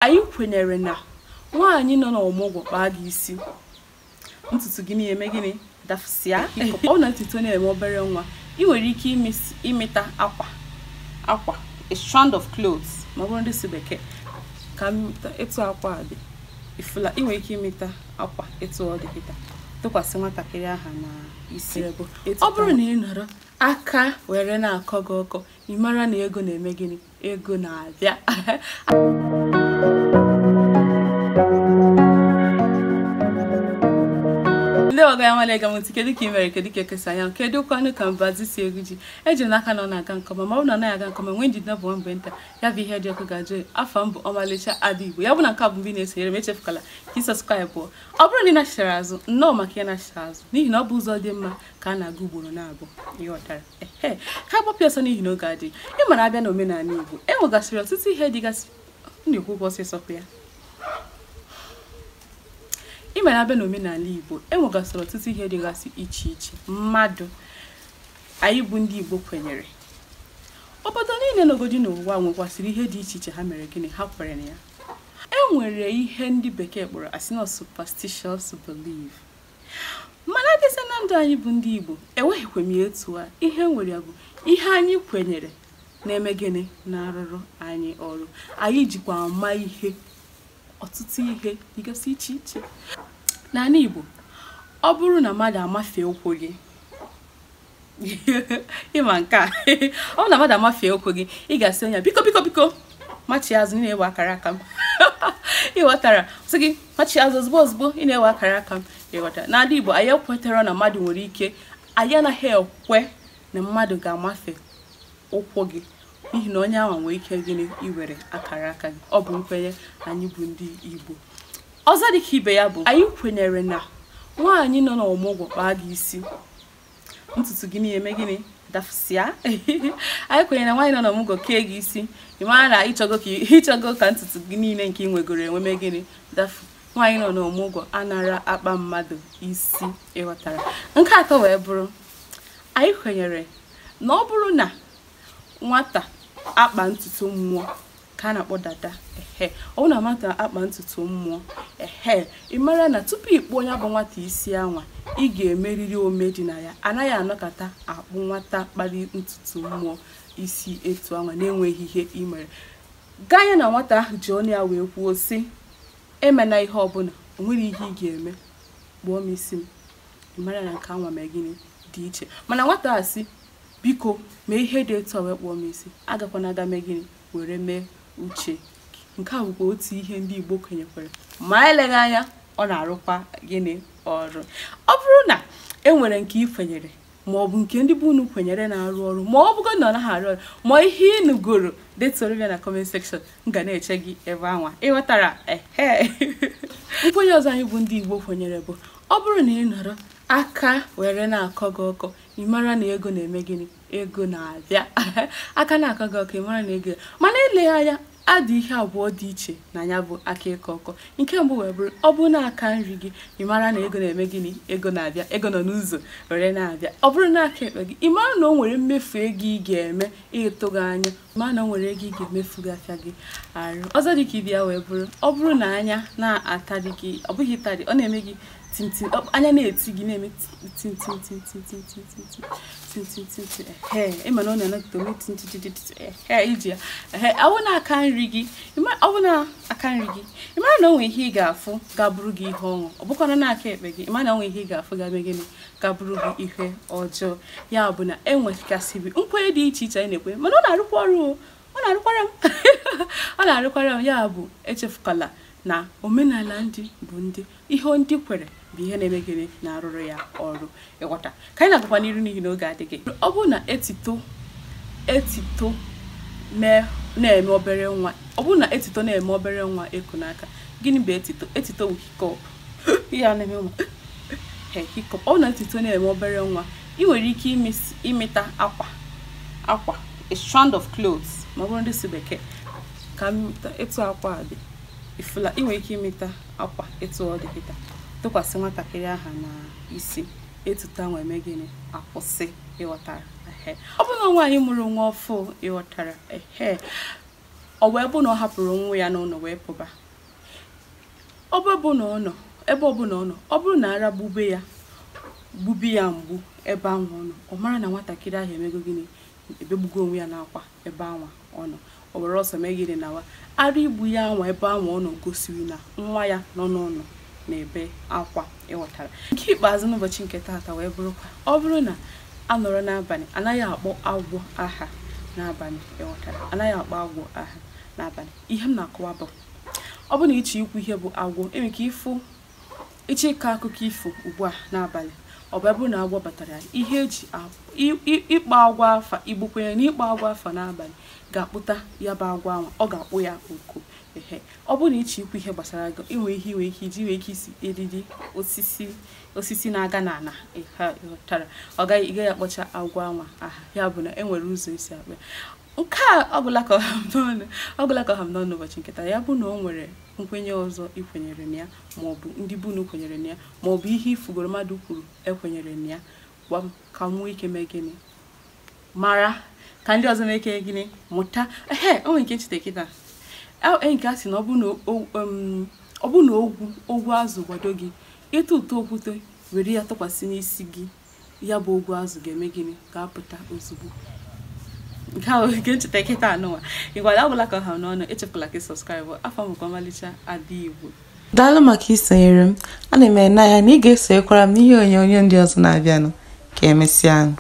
Anyị kwenyere na nwaanyị nọ n'ọmụgwọ kpaa gị isi, ntutu gị na-eme gịnị? Dafụsịa. Ọ na ntutu na-eme obere nwa, ị nwere ike ịmịta akwa akwa, a strand of clothes, ma ọ bụrụ ndị si bekee ka ịtụ akwa a dị ifula, ị nwere ike ịmịta akwa ịtụ ọ dị kịta tụkwasị nwatakịrị aha na isi. Ọ bụrụ na ị nọrọ aka were na-akọ gị ọkọ, ị mara na ego na-eme gịnị? Ego na-abịa. Ndị ọga ya nwale ga m ntị, kedu ka ị mere, kedu ka ekesa anya, kedu kwanụ ka mbazi si egwu ji eji n'aka na ọ na-aga nke ọma, ma ọ bụ na ọ naghị aga nke ọma, nwee njide bụ mgbe nta ya bụ ihe dị ọkụ ga-ajụ. Afọ m bụ Ọmalịcha Ada Igbo, ya bụ na nke a bụ mgbe ị na-esonyere m, echefukwala ka ị subscribe. Ọ bụrụ na ị nachitara azụ, nnọọ maka ị nachitara azụ, n'ihi na ọ bụ ụzọ dị mma ka a na-aga ugboro na-abụ ịghọtara. Ehe, ka agbapụ ọsọ n'ihi na oge adịghị. Ị mara abịa na omenala Igbo, e nwegasịrị ọtụtụ ihe dịgasị na-ekwu ụgwọ ọsịsọ kwa ya. Ị mara abịa n'omenala Igbo, e nwegasịrị ọtụtụ ihe dịgasị iche iche mmadụ anyị bụ ndị Igbo kwenyere. Obodo niile n'ogodi n'ụwa nwekwasịrị ihe dị iche iche ha mere gịnị, ha kwere na ya. E nwere ihe ndị bekee kpọrọ asị na superstitious belief, mana abịasị na ndụ anyị bụ ndị Igbo enweghịkwa m ya etu a. Ihe nwere ya bụ ihe anyị kwenyere na-eme gịnị, na-arụrụ anyị ọrụ. Anyị jikwa ama ihe ọtụtụ ihe dịgasị iche iche n'ala Igbo. Ọ bụrụ na mmadụ amafee ụkwụ gị, ịma nke a, ọ bụrụ na mmadụ amafee ụkwụ gị, ị ga-asị onye biko biko biko machi azụ, ị na-ewe akara aka m. Ịghọtara? Sị gị machi azụ ozugbo ozugbo, ị na-ewe akara aka m. Ịghọtara? N'ala Igbo anyị ekwetara na mmadụ nwere ike, anyị anaghị ekwe na mmadụ ga-amafe ụkwụ gị, n'ihi na onye ahụ nwere ike gịnị, iwere akara aka gị. Ọ bụ nkwenye anyị bụ ndị Igbo. Ọzọ dị ka ibe ya bụ anyị kwenyere na nwaanyị nọ n'ọmụgwọ kpaa gị isi, ntutu gị na-eme gịnị, dafụsịa. Anyị kwenyere na nwaanyị nọ n'ọmụgwọ kee gị isi, ị mara na ịchọgo ka ntutu gị niile nke ị nwegoro enwe mee gịnị, dafu. Nwaanyị nọ n'ọmụgwọ anara akpa mmadụ isi. Ịghọtara? Nke atọ wee bụrụ, anyị kwenyere na ọ bụrụ na nwata akpa ntutu mmụọ ka a na-akpọ dada, ehe, ọ bụrụ na nwata akpa ntutu mmụọ, ehe, ị mara na tupu ịkpụ onye bụ nwata isi anwa, ị ga-emeriri ome dị na ya. Anaghị anọkọta akpụ nwata kpali ntutu mmụọ isi etu anwa na-enweghị ihe ị mere. Gaa anya na nwata ahụ ji ọnụ ya wee kwuo sị, emena ihe ọbụla, o nwere ihe ị ga-eme, kpụọ m isi m. Ị mara na nke anwa mee gịnị dị iche. Mana nwata a sị, biko mee ihe dị etu a wee kpụọ m isi, agakwana aga mee gịnị, were mee uche. Nke a bụkwa otu ihe ndị Igbo kwenyekwere, ma eleghị anya ọ na-arụkwa gịnị ọrụ. Ọ bụrụ na e nwere nke ị kwenyere ma ọ bụ nke ndị bụ unu kwenyere na-arụ ọrụ, ma ọ bụgo na ọ naghị arụ ọrụ, ma ihe ị nugoro, detụrụ ya na comment section, m ga na-eche gị ebe anwa. Ịghọtara? Ehe. Nkwenye ọzọ anyị bụ ndị Igbo kwenyere bụ, ọ bụrụ na ị nọrọ aka were na-akọ gị ọkọ, ị mara na ego na-eme gịnị, ego na-abịa. Aka na-akọ gị ọkọ, ị mara na ego. Mana eleghị anya adị ihe abụọ dị iche na ya bụ aka ịkọ ọkọ. Nke mbụ wee bụrụ, ọ bụrụ na aka nri gị, ị mara na ego na-eme gịnị, ego na-abịa, ego nọ n'ụzọ were na-abịa. Ọ bụrụ na aka ekpe gị, ị mara na o nwere mmefu ego ị ga-eme ịtụ gị anya, mara na o nwere ego ị ga-emefu gị afịa gị arụ. Ọzọ dị ka ibe ya wee bụrụ, ọ bụrụ na anya na-atarị gị, ọ bụghị ịtarị, ọ na-eme gị tintin, anya na-eti gị na-eme tin tin tin tin tin tin tin tin tin tin tin, ehe, ị ma na ọ na-anọgide ome tin tin tin tin, ehe, iji ya, ehe, ọ bụ na aka nri gị, ọ bụ na aka nri gị, ị mara na o nwere ihe ị ga-afụ ga-abụrụ gị ihe ọṅụ. Ọ bụkwana na aka ekpe gị, ị mara na o nwere ihe ị ga-afụ ga-eme gịnị, ga-abụrụ gị ihe ọjọọ. Ya bụ na e nwegasịrị nkwenye dị iche iche anyị na-ekwe, mana ọ na-arụkwa ọrụ, ọ na-arụkwara m, ọ na-arụkwara m. Ya bụ echefukwala na omenala ndị bụ ndị, ihe ndị kwere bụ ihe na-eme gịnị, na-arụrụ ya ọrụ. Ịghọta? Ka anyị na-agakwa n'iru n'ihi na oge adịghị. Ọ bụrụ na etito na-eme obere nwa, ọ bụrụ na etito na-eme obere nwa eku n'aka, gịnị bụ etito? Etito bụ hiccup. Ihe a na-eme nwa hiccup. Ọ bụrụ na etito na-eme obere nwa, ị nwere ike ịmịta akwa akwa, a strand of clothes, ma ọ bụrụ ndị si bekee ka ịtụ akwa a dị ifula, ị nwere ike ịmịta akwa ịtụ ọ dị kịta tụkwasị nwatakịrị aha na isi, etuta nwa eme gịnị, akwụsị. Ịghọtara? Ehe. Ọ bụrụ na nwaanyị mụrụ nwa ọfụ, ịghọtara? Ehe. Ọ wee bụ na ọ hapụrụ nwa ya n'ụlọ wee pụba. Ọ bụ na ọ nọ ebe ọbụla ọ nọ, ọ bụrụ na ara gbube ya gbubi ya mgbu ebe ahụ ọ nọ, ọ mara na nwatakịrị ahụ emego gịnị, ebegbugo onwe ya n'akwa ebe ahụ ọ nọ. O were ọsọ mee gịnị nawa. Ara igbu ya anwa ebe ahụ ọ nọ gosiri na nwa ya nọ n'ụlọ na-ebe akwa. Ịghọtara? Nke ikpeazụ n'ụbọchị nke taata wee bụrụkwa, ọ bụrụ na a nọrọ n'abalị, anaghị akpọ agwọ aha n'abalị. Ịghọtara? Anaghị akpọ agwọ aha n'abalị. Ihe m na-akọwa bụ, ọ bụ na ịchọ ikwu ihe bụ agwọ, enwere ike ịfụ ịchọ ịkọ akụkọ ifo ugbu a n'abalị, ọ bụ ebe na agwọ batara ya, ihe eji ịkpọ agwọ afa. Igbo kwenyere na ịkpọ agwọ afa n'abalị ga-akpụta ya bụ agwọ anwa, ọ ga-akpụ ya oku. Ehe, ọ bụrụ na ịchọ ikwu ihe gbasara agụ, inwe ihe inwe ike iji nwee ike isi eriri osisi na-aga n'ala. Ịghọtara? Ọ gaghị ị gaghị akpọcha agwọ anwa aha. Ya bụ na e nwere ụzọ esi akpa ya. Nke a ọgwụla ka ọha m n'ọnụ, ọgwụla ka ọha m n'ọnụ n'ụbọchị nke taa. Ya bụ na o nwere nkwenye ọzọ ikwenyere na ya, maọbụ ndị bụ na kwenyere na ya, maọbụ ihe ifugoro mmadụ kwuru ekwenyere na ya, gwa m ka m nwee ike mee gịnị, mara ka ndị ọzọ mee ike gịnị, mụta. Ehe, o nwere nke ncheta kịta e nke a sị na ọ bụ na ogwu azụ gbado gị, ịtụ ụtọ okwute were ya tụkwasị n'isi gị, ya bụ ogwu azụ ga-eme gịnị, ga-apụta ozugbo. Nke ahụ nke ncheta kịta anụnwa. Ịgwara ọbụla ka ọha n'ọnụ, echefula ka ị subscribe. Afọ m Ọmalịcha Ada Igbo. Daalụ maka isonyere m. Ana m ene anya na ị ga-esonyekwara m n'ihe onyonyo ndị ọzọ na-abịanụ. Ka emesịa.